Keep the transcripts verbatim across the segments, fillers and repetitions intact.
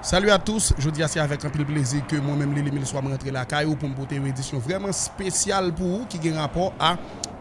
Salut à tous, jodi a se avèk anpil plezi ke mwen menm Lili Milswa mwen rantre lakay ou pou m pote yon edisyon vrèman espesyal pou ou ki gen rapò a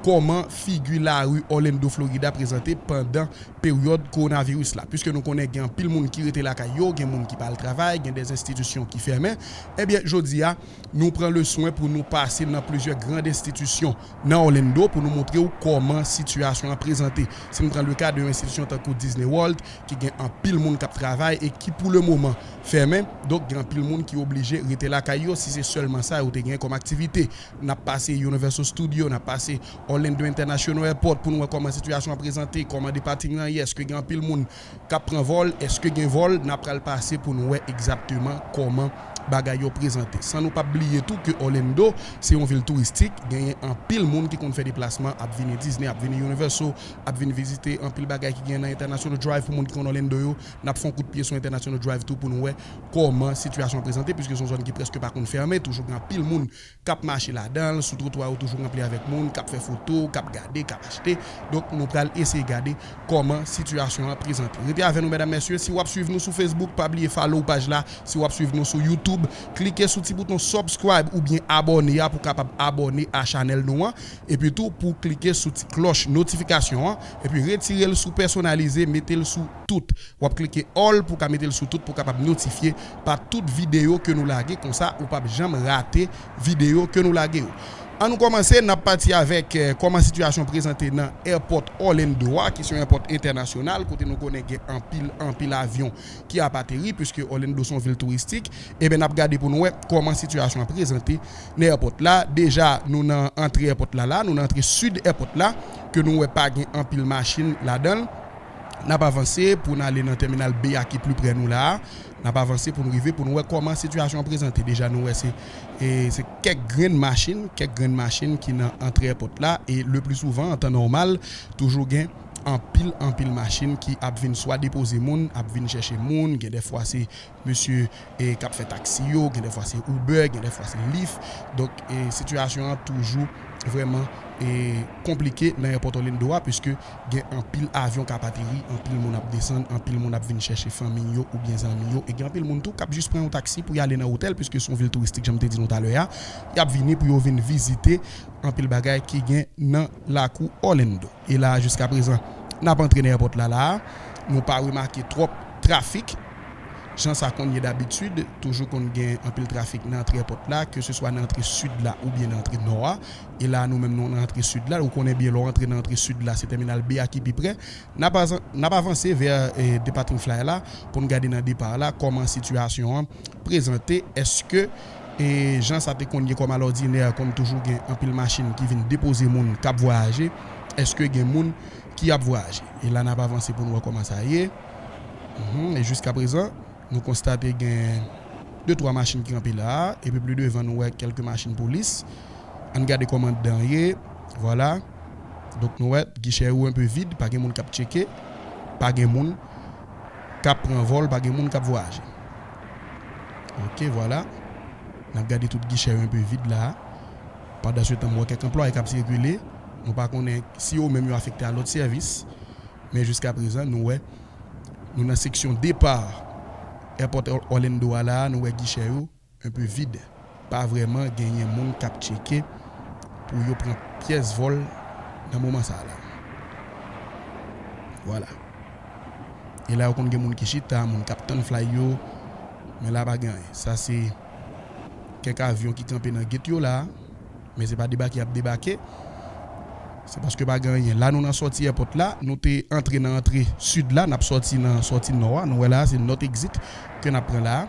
kòman figi lari Orlando, Florida prezante pandan peryòd kowonaviris la. Piske nou konnen gen anpil moun ki rete lakay yo, gen moun ki pa al travay, gen de enstitisyon ki fèmen. Ebyen, jodi a, nou pran le swen pou nou pase nan plizyè gran enstitisyon nan Orlando pou nou montre w kòman sitiyasyon an prezante. Si n pran le ka de yon enstitisyon tankou Disney World, ki gen anpil moun k ap travay e ki pou le moman fèmen, donk gen anpil moun ki oblije rete lakay yo si se sèlman sa yo te gen kòm aktivite. N ap pase Universal Studio, n ap pase Orlando International Airport pou nou wè kòman sitiyasyon an prezante, kòman departing lan ye, èske gen anpil moun k ap pran vòl, èske gen vòl, n ap pral pase pou nou wè egzakteman kòman bagay yo prezante. San nou p ap bliye tou ke Orlando se yon vil touristik, genyen anpil moun ki konn fè deplasman, ap vini Disney, ap vini Universal, ap vin vizite anpil bagay ki gen nan International Drive pou moun ki konn Orlando yo. N ap fè yon kout pye sou International Drive tou pou nou wè kòman sitiyasyon an prezante, piske se yon zòn ki prèske pa konn fèmen, toujou gen anpil moun k ap mache ladan l, sou twotwa yo toujou ranpli avèk moun, k ap fè foto, k ap gade, k ap achte. Donk, nou pral eseye gade kòman sitiyasyon an prezante. Rete avè nou, medam, mesye. Si w ap swiv nou sou Facebook, pa bliye follow paj la. Si w ap swiv nou sou YouTube, klike sou ti bouton subscribe oubyen abòne a pou w kapab abòne a chanèl nou an. Epi tou, pou w klike sou ti klòch notifikasyon an, epi retire l sou pèsonalize, mete l sou tout. W ap klike all pou w ka mete l sou tout pou w kapab notifye pa tout videyo ke nou lage. Konsa, ou p ap janm rate videyo ke nou lage yo. An nou kòmanse, n ap pati avèk, eh, kòman sitiyasyon prezante nan airport Orlando a, ki se yon airport entènasyonal, kote nou konnen gen anpil, anpil avyon ki ap ateri, piske Orlando se yon vil touristik. Ebyen, n ap gade pou nou wè kòman sitiyasyon an prezante nan airport la. Deja, nou nan antre airport la la, nou nan antre sid airport la, ke nou wè pa gen anpil machin ladan l. N ap avanse pou n ale nan tèminal B a ki pli prè nou la a. N ap avanse pou n rive pou n wè kòman sitiyasyon an prezante. Deja, nou wè se, e, se kèk grenn machin, kèk grenn machin ki nan antre airport la. E le pli souvan, an tan nòmal, toujou gen anpil, anpil machin ki ap vin swa depoze moun, ap vin chèche moun, gen de fwa se mesye, e, k ap fè taksi yo, gen de fwa se Uber, gen de fwa se Lyft. Donk, e, sitiyasyon an toujou vrèman, e, konplike nan airport Orlando a, piske gen anpil avyon k ap ateri, anpil moun ap desann, anpil moun ap vin chèche fanmi yo oubyen zanmi yo, e gen anpil moun tou k ap jis pran yon taksi pou y ale nan otèl, piske se yon vil touristik, jan m te di nou talè a, y ap vini pou yo vin vizite anpil bagay ki gen nan lakou Orlando. E la, jiska prezan, n ap antre nan airport la la a. Nou pa remake twòp trafik. Jan sa konn ye dabitid, toujou konn gen anpil trafik nan antre airport la, ke se swa nan antre sid la oubyen nan antre nò a. E la, nou menm, nou nan antre sid la. Ou konnen byen, lè w antre nan antre sid la, se tèminal B a ki pi prè. N ap avan-, n ap avanse vè, eh, departing fly la pou n gade nan depa la kòman sitiyasyon an prezante. Èske, e, jan sa te konn ye kòm alòdinè, konn toujou gen anpil machin ki vin depoze moun k ap vwayaje, èske gen moun ki ap vwayaje? E la, n ap avanse pou n wè kòman sa ye. Mhm, e jiska prezan, nou konstate gen de twa machin ki kanpe la a, epi pli devan, nou wè kèlke machin polis. Ann gade kòman anndan an ye. Vwala. Donk, nou wè, gichè yo enpe vid, pa gen moun k ap tcheke, pa gen moun k ap pran vòl, pa gen moun k ap vwayaje. Oke, vwala. N ap gade tout gichè yo enpe vid la a. Pandansetan, m wè kèk anplwaye k ap sikile. Nou pa konnen si yo menm yo afekte a lòt sèvis. Men jiska prezan, nou wè, nou nan seksyon depa airport Orlando a la a, nou wè gichè yo enpe vid. Pa vrèman genyen moun k ap tcheke pou yo pran pyès vòl nan moman sa a la. Vwala. E la, yo konn gen moun ki chita, moun k ap tann fly yo. Men la, pa gen anyen. Sa se kèk avyon ki kanpe nan gate yo la. Men se pa debake y ap debake. Se paske pa gen anyen. La, nou nan sòti airport la. Nou te antre nan antre sid la. N ap sòti nan sòti nò a. Nou wè la, se north exit ke n ap pran la a.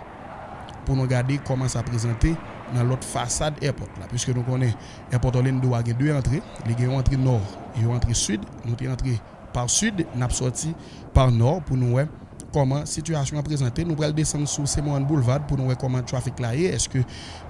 Pou nou gade kòman sa prezante nan lòt fasad airport la. Piske nou konnen airport Orlando a gen de antre. Li gen yon antre nò e yon antre sid. Nou te antre pa sid, n ap sòti pa nò pou nou wè kòman sitiyasyon an prezante. Nou pral desann sou Semoran Boulevard pou nou wè kòman trafik la ye. Èske,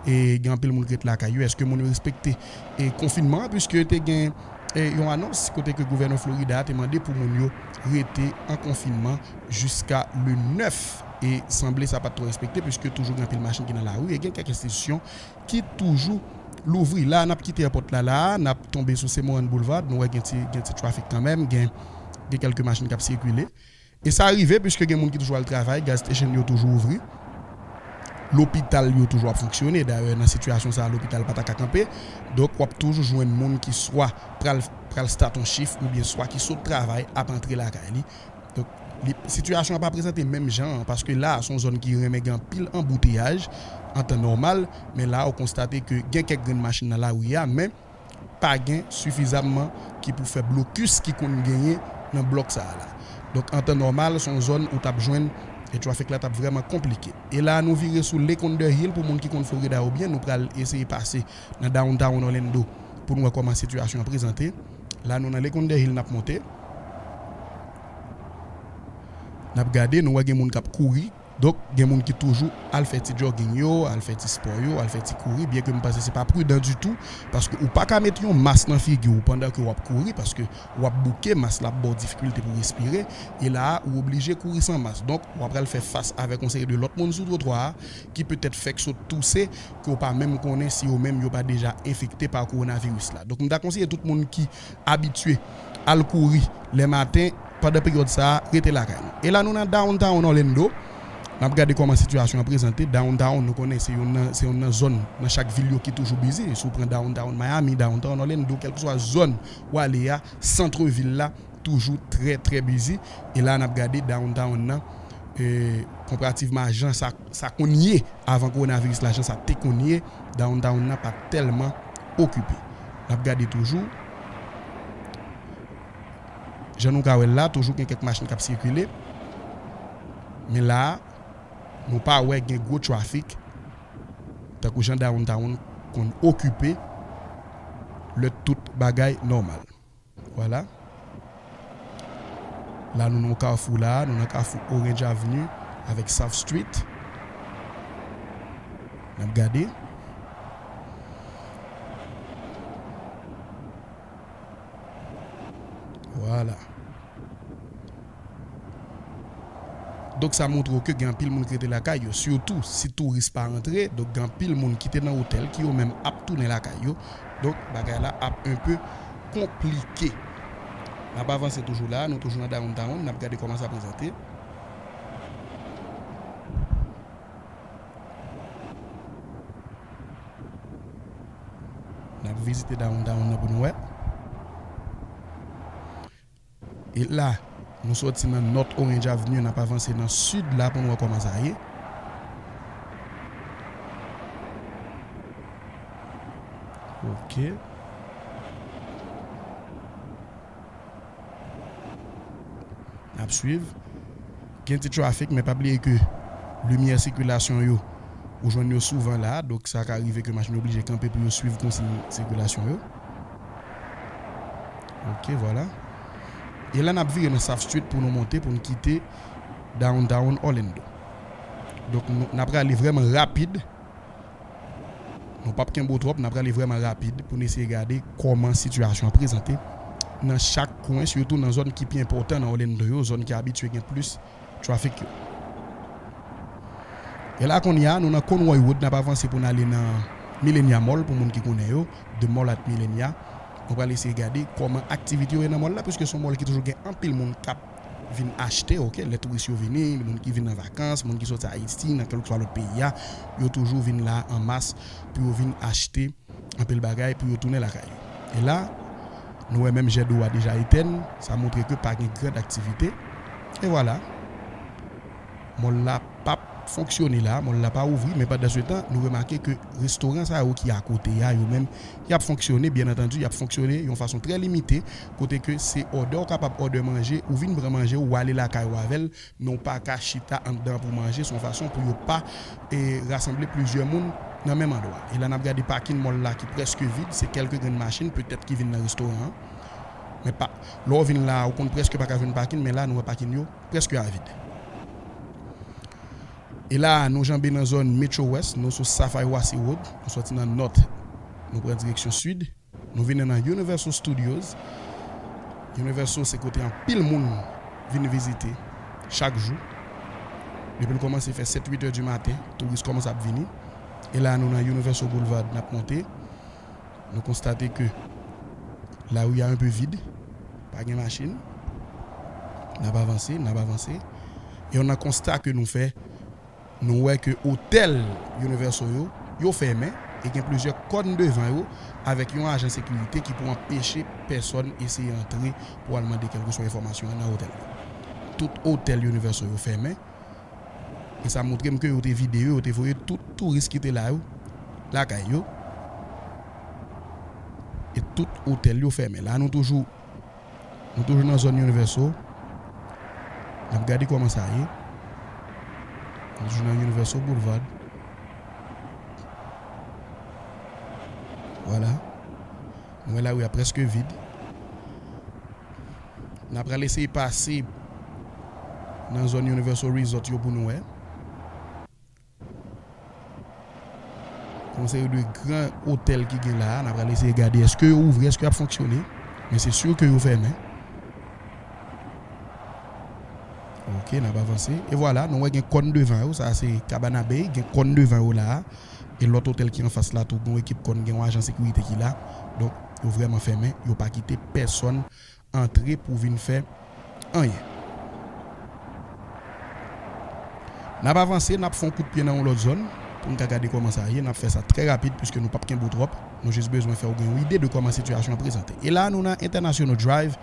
e, gen anpil moun k ret lakay yo? Èske moun yo respekte, e, konfinman an? Piske te gen, e, yon anons kote ke gouvènè Florida a te mande pou moun yo rete an konfinman jiska le nèf. E sanble sa pa t twò respekte, piske toujou gen anpil machin ki nan lari, e gen kèk enstitisyon ki toujou louvri. La, n ap kite airport la, la, n ap tonbe sou Semoran Boulevard, nou wè gen ti, gen ti trafik kanmenm, gen, gen kèlke machin k ap sikile. E sa rive, piske gen moun ki toujou al travay, gas station yo toujou ouvri. Lopital yo toujou ap fonksyone. Dayè, nan sitiyasyon sa a, lopital pa ta ka kanpe. Donk, w ap toujou jwenn moun ki swa pral, pral start yon chif oubyen swa ki sot travay ap antre lakay li. Donk, li, sitiyasyon an pa prezante menm jan an, paske la a, se yon zòn ki renmen gen anpil anbouteyaj an tan nòmal, men la a, ou konstate ke gen kèk grenn machin nan lari a, men pa gen sifizamman ki pou fè blokis ki konn genyen nan blòk sa a la. Donk, an tan nòmal, se yon zòn ou t ap jwenn, e trafik la t ap vrèman konplike. E la a, nou vire sou Lake on the Hill, pou moun ki konn Florida yo byen, nou pral eseye pase nan Downtown Orlando pou nou wè kòman sitiyasyon an prezante. La, nou nan Lake on the Hill, n ap monte. N ap gade, nou wè gen moun k ap kouri. Donk, gen moun ki toujou al fè ti jogging yo, al fè ti spò yo, al fè ti kouri, byen ke m panse se pa pridan ditou, paske ou pa ka met yon mas nan figi w pandan ke w ap kouri, paske w ap bouke, mas la ap ba w difikilte pou respire, e la a, ou oblije kouri san mas. Donk, w ap pral fè fas avèk yon seri de lòt moun sou twotwa a, ki petèt fèk sot touse, ke w pa menm konnen si yo menm yo pa deja enfekte pa kowonaviris la. Donk, m ta konseye tout moun ki abitye al kouri lè maten, pandan peryòd sa a, rete lakay nou. E la, nou nan Downtown Orlando. N ap gade kòman sitiyasyon an prezante. Downtown, nou konnen se youn nan, se youn nan zòn nan chak vil yo ki toujou bizi. Si w pran Downtown Miami, Downtown Orlando, kèlkeswa zòn w ale a, sant vil la, toujou trè, trè bizi. E la, n ap gade Downtown nan, e, konparativman a jan sa, sa konn ye avan kowonaviris la, jan sa te konn ye, Downtown nan pa tèlman okipe. N ap gade toujou. Jan nou ka wè l la, toujou gen kèk machin k ap sikile. Men la a, nou pa wè gen gwo trafik, tankou jan Downtown konn okipe lè tout bagay nòmal. Vwala. La, nou nan kafou la, nou nan kafou Orange Avenue avèk South Street. N ap gade. Vwala. Donk, sa montre w ke gen anpil moun ki rete lakay yo, sitou si touris pa rantre. Donk, gen anpil moun ki te nan otèl, ki yo menm ap tounen lakay yo. Donk, bagay la ap enpe konplike. N ap avanse toujou la, nou toujou nan Downtown, n ap gade kòman sa prezante. N ap vizite Downtown nan pou nou wè. E la, nou soti nan North Orange Avenue, n ap avanse nan sid la pou nou wè kòman sa ye. Ok. N ap swiv. Gen ti trafik, men pa bliye ke limyè sikilasyon yo, ou jwenn yo souvan la, donk sa ka rive ke machin yo oblije kanpe pou yo swiv konsiy sikilasyon yo. Ok, vwala. E la, n ap vire nan South Street pou nou monte, pou n kite Downtown Orlando. Donk, nou, n ap prale vrèman rapid. Nou p ap kenbe w twòp, n ap prale vrèman rapid pou n eseye gade kòman sitiyasyon an prezante nan chak kwen, sitou nan zòn ki pi enpòtan nan Orlando yo, zòn ki abitye gen plis trafik yo. E la, kounye a, nou nan Conroy Road, n ap avanse pou n ale nan Millenia Mall, pou moun ki konnen yo, The Mall at Millenia. Nou pral eseye gade kòman aktivite yo ye nan mall la, piske se yon mall ki toujou gen anpil moun k ap vin achte, ok, lè touris yo vini, moun ki vin nan vakans, moun ki soti Ayiti, nan kèlkeswa lòt peyi a, yo toujou vin la an mas pou yo vin achte anpil bagay pou yo tounen lakay yo. E la, nou wè menm jèdlo a deja etèn, sa montre ke pa gen grand aktivite. E vwala, mall la p ap fonksyone la, mall la pa ouvri, men pandan se tan, nou remake ke restoran sa yo ki akote a, yo menm, y ap fonksyone, byen antandi, y ap fonksyone yon fason trè limite, kote ke se òdè w kapab òdè manje, ou vin pran manje w, ou ale lakay ou avè l, men w pa ka chita anndan pou manje, se yon fason pou yo pa, e, rasanble plizyè moun nan menm andwa. E la n ap gade pakin mall la ki prèske vid, se kèlke grenn machin petèt ki vin nan restoran an. Men pa, lè w vin la, ou konn prèske pa ka jwenn pakin, men la nou wè pakin yo prèske a vid. E la, nou janbe nan zòn Metro West, nou sou Sapphire Wasey Road, nou soti nan North, nou pran direksyon sid, nou vini nan Universal Studios. Universal se kote anpil moun vin vizite chak jou. Depi l kòmanse fè sèt, uit è di maten, touris kòmanse ap vini. E la, nou nan Universal Boulevard, n ap monte. Nou konstate ke lari a enpe vid, pa gen machin. N ap avanse, n ap avanse. E yon nan konsta ke nou fè, Nou wè ke otèl Universal yo, yo fèmen e gen plizyè kòn devan yo avèk yon ajan sekirite ki pou anpeche pèsòn eseye antre pou al mande kèlkeswa enfòmasyon nan otèl yo. Tout otèl Universal yo fèmen. E sa montre m ke yo te vide yo, yo te voye tout touris ki te la yo lakay yo. E tout otèl yo fèmen. La, nou toujou, nou toujou nan zòn Universal. N ap gade kòman sa ye. Nou toujou nan Universal Boulevard. Vwala. Nou wè lari a prèske vid. N ap pral eseye pase nan zòn Universal Resort yo pou nou wè. Yon seri de gran otèl ki gen la a, n ap pral eseye gade èske yo ouvri, èske y ap fonksyone. Men se si ke yo fèmen. Ok, n ap avanse. E vwala, nou wè gen kòn devan yo. Sa a se Cabana Bay, gen kòn devan yo la a. E lòt otèl ki anfas la tou, gen yon ekip kòn, gen yon ajan sekirite ki la. Donk, yo vrèman fèmen. Yo pa kite pèsòn antre pou vin fè anyen. N ap avanse, n ap fè yon kout pye nan yon lòt zòn pou n ka gade kòman sa ye. N ap fè sa trè rapid piske nou p ap kenbe w twòp. Nou jis bezwen fè w gen yon ide de kòman sitiyasyon an prezante. E la, nou nan International Drive.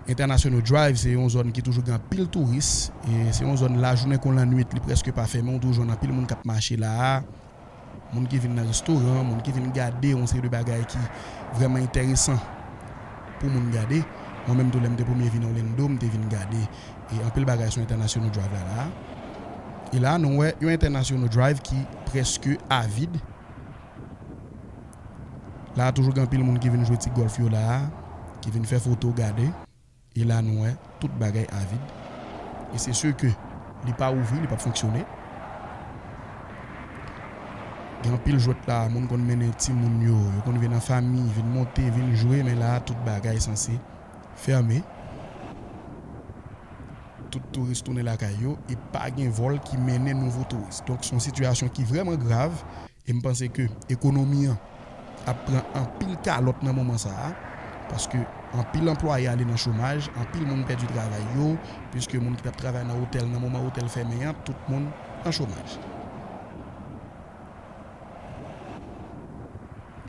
International Drive, se yon zòn ki toujou gen anpil touris. E se yon zòn lajounen kon lannwit, li prèske pa fèmen. Ou toujou jwenn anpil moun k ap mache la a. Moun ki vin nan restoran, moun ki vin gade yon seri de bagay ki vrèman enteresan pou moun gade. Mwen menm tou, lè m te premye vin Orlando, m te vin gade e anpil bagay sou International Drive la, la. E la, nou wè yon International Drive ki prèske avid. La, toujou gen anpil moun ki vin jwe ti gòlf yo la, ki vin fè foto, gade. E la, nou wè, tout bagay avid. E se si ke li pa ouvri, li p ap fonksyone. Gen anpil jwèt la, moun konn mennen timoun yo, yo konn vin an fanmi, vin monte, vin jwe, men la, tout bagay sanse fèmen. Tout touris tounen lakay yo, e pa gen vòl ki mennen nouvo touris. Donk, se yon sitiyasyon ki vrèman grav. E m panse ke ekonomi an ap pran anpil kalòt nan moman sa a, paske anpil anplwaye ale nan chomaj, anpil moun pèdi travay yo, piske moun ki t ap travay nan otèl nan moman otèl fèmen an, tout moun nan chomaj.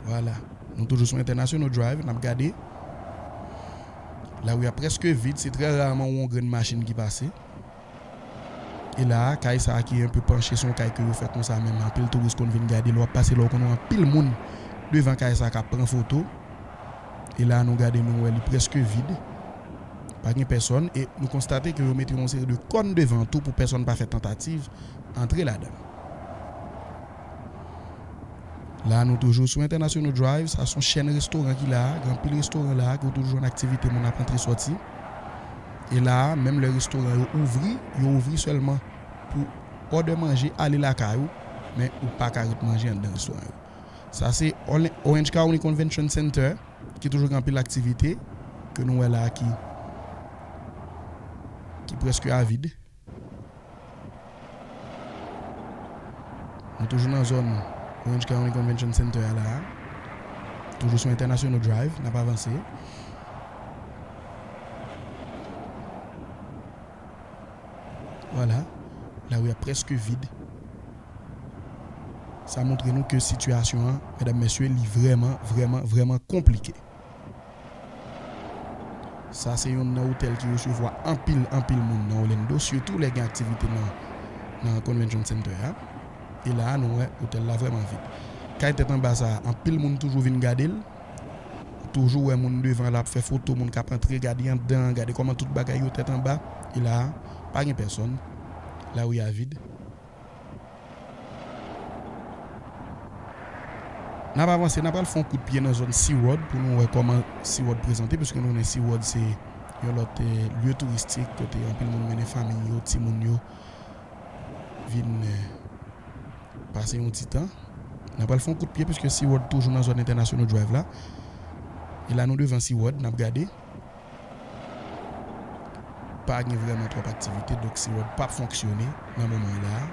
Vwala. Nou toujou sou International Drive, n ap gade. Lari a prèske vid, se trè raman ou wè yon grenn machin ki pase. E la a, kay sa a ki enpe panche, se yon kay ke yo fè konsa menm. Anpil touris konn vin gade lè w ap pase la, ou konn wè anpil moun devan kay sa a k ap pran foto. E la a, nou gade, nou wè li prèske vid. Pa gen pèsòn. E nou konstate ke yo mete yon seri de kòn devan tou pou pèsòn pa fè tantativ antre ladan l. La, nou toujou sou International Drive. Sa se yon chèn restoran ki la a. Gen anpil restoran la a, ke w toujou jwenn aktivite moun ap antre sòti. E la a, menm lè restoran yo ouvri, yo ouvri sèlman pou òdè manje, ale lakay ou, men ou pa ka ret manje anndan restoran yo. Sa se Orla-, Orange County Convention Center, ki toujou gen anpil aktivite, ke nou wè la a ki, ki prèske avid. Nou toujou nan zòn Orange County Convention Center a la a. Toujou sou International Drive, n ap avanse. Vwala, lari a prèske vid. Sa montre nou ke sitiyasyon an, medam, mesye, li vrèman, vrèman, vrèman konplike. Sa se youn nan otèl ki resevwa anpil, anpil moun nan Orlando, sitou lè gen aktivite nan, nan Convention Center a. E la a, nou wè otèl la vrèman vid. Kay tèt anba sa a, anpil moun toujou vin gade l. Ou toujou wè moun devan la ap fè foto, moun k ap antre, gade anndan, gade kòman tout bagay yo tèt anba. E la a, pa gen pèsòn. Lari a vid. N ap avanse, n ap al fè yon kout pye nan zòn SeaWorld pou nou wè kòman SeaWorld prezante, piske nou konnen SeaWorld se yon lòt, eh, lye touristik kote anpil moun mennen fanmi yo, timoun yo vin, eh, pase yon ti tan. N ap al fè yon kout pye piske SeaWorld toujou nan zòn International Drive la. E la nou devan SeaWorld, n ap gade. Pa gen vrèman twòp aktivite, donk SeaWorld p ap fonksyone nan moman la a.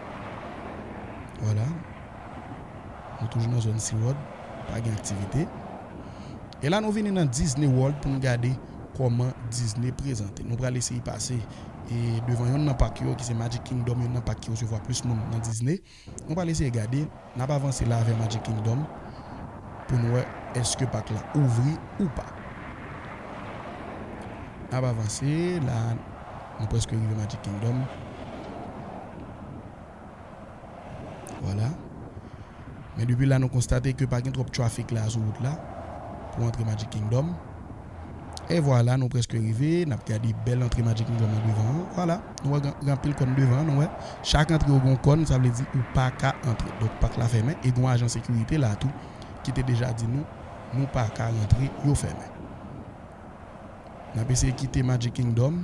Vwala. Nou toujou nan zòn SeaWorld, pa gen aktivite. E la nou vini nan Disney World pou n gade kòman Disney prezante. Nou pral eseye pase e devan yonn nan pak yo, ki se Magic Kingdom, yonn nan pak ki resevwa plis moun nan Disney. Nou pral eseye gade, n ap avanse la avè Magic Kingdom pou n wè èske pak la ouvri ou pa. N ap avanse la, nou prèske rive Magic Kingdom. Vwala. Men depi la, nou konstate ke pa gen twòp trafik la sou wout la pou antre Magic Kingdom. E vwala, nou prèske rive. N ap gade bèl antre Magic Kingdom nan devan an. Vwala, nou wè gen, gen anpil kòn devan an, nou wè. Chak antre yo gen yon kòn, sa vle di ou pa ka antre. Donk, pak la fèmen e gen yon ajan sekirite la tou ki te deja di nou, nou pa ka rantre, yo fèmen. N ap eseye kite Magic Kingdom.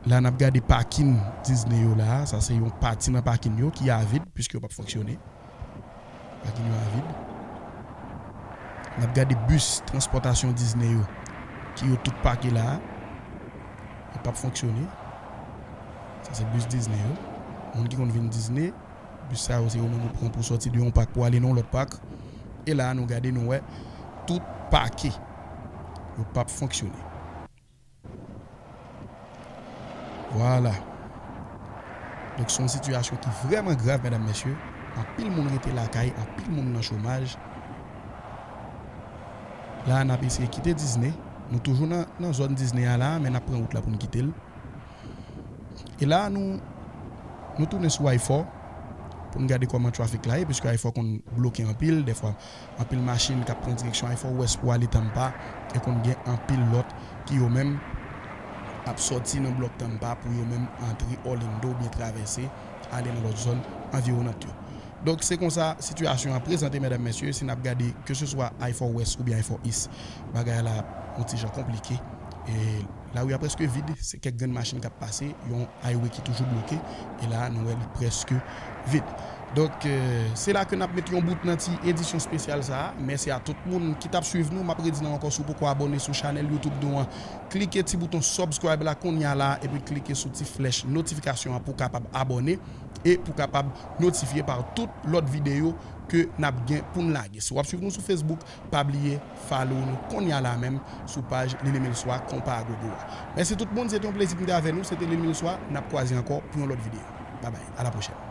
La, n ap gade pakin Disney yo la. Sa se yon pati nan pakin yo ki a vid, piske yo p ap fonksyone. Pakin yo a vid. N ap gade bis transpòtasyon Disney yo, ki yo tout pake la. Yo p ap fonksyone. Sa se bis Disney yo. Moun ki konn vin Disney, bis sa yo, se yo menm ou pran pou sòti de yon pak pou ale nan yon lòt pak. E la, nou gade, nou wè, tout pake. Yo p ap fonksyone. Vwala. Donk, se yon sitiyasyon ki vrèman grav, medam, mesye. Anpil moun rete lakay, anpil moun nan chomaj. La, n ap eseye kite Disney. Nou toujou nan, nan zòn Disney a la, men n ap pran wout la pou n kite l. E la, nou, nou tounen sou I four pou n gade kòman trafik la ye, piske I four konn bloke anpil, dèfwa anpil machin k ap pran direksyon I four West pou ale Tampa, e konn gen anpil lòt ki yo menm ap sòti nan blòk Tampa pou yo menm antre Orlando oubyen travèse ale nan lòt zòn anviwonant yo. Donk, se konsa sitiyasyon an prezante, medam, mesye, si n ap gade, keseswa I four West oubyen I four East, bagay la yon ti jan konplike. E lari a prèske vid, se kèk grenn machin k ap pase, yon highway ki toujou bloke, e la, nou wè li prèske vid. Donk, eh, se la ke n ap met yon bout nan ti edisyon espesyal sa a. Mèsi a tout moun ki t ap swiv nou. M ap redi n ankò, si w poko abòne sou chanèl YouTube nou an, klike ti bouton subscribe la kounye a la, epi klike sou ti flèch notifikasyon an pou w kapab abòne e pou w kapab notifye pa tout lòt videyo ke n ap gen pou n lage. Si w ap swiv nou sou Facebook, pa bliye follow nou kounye a la menm sou paj Lili Milswa Konpa Agogo a. Mèsi tout moun, se te yon plezi pou m te avè nou, se te Lili Milswa, n ap kwaze ankò pou yon lòt videyo. Babay, a la pwochèn.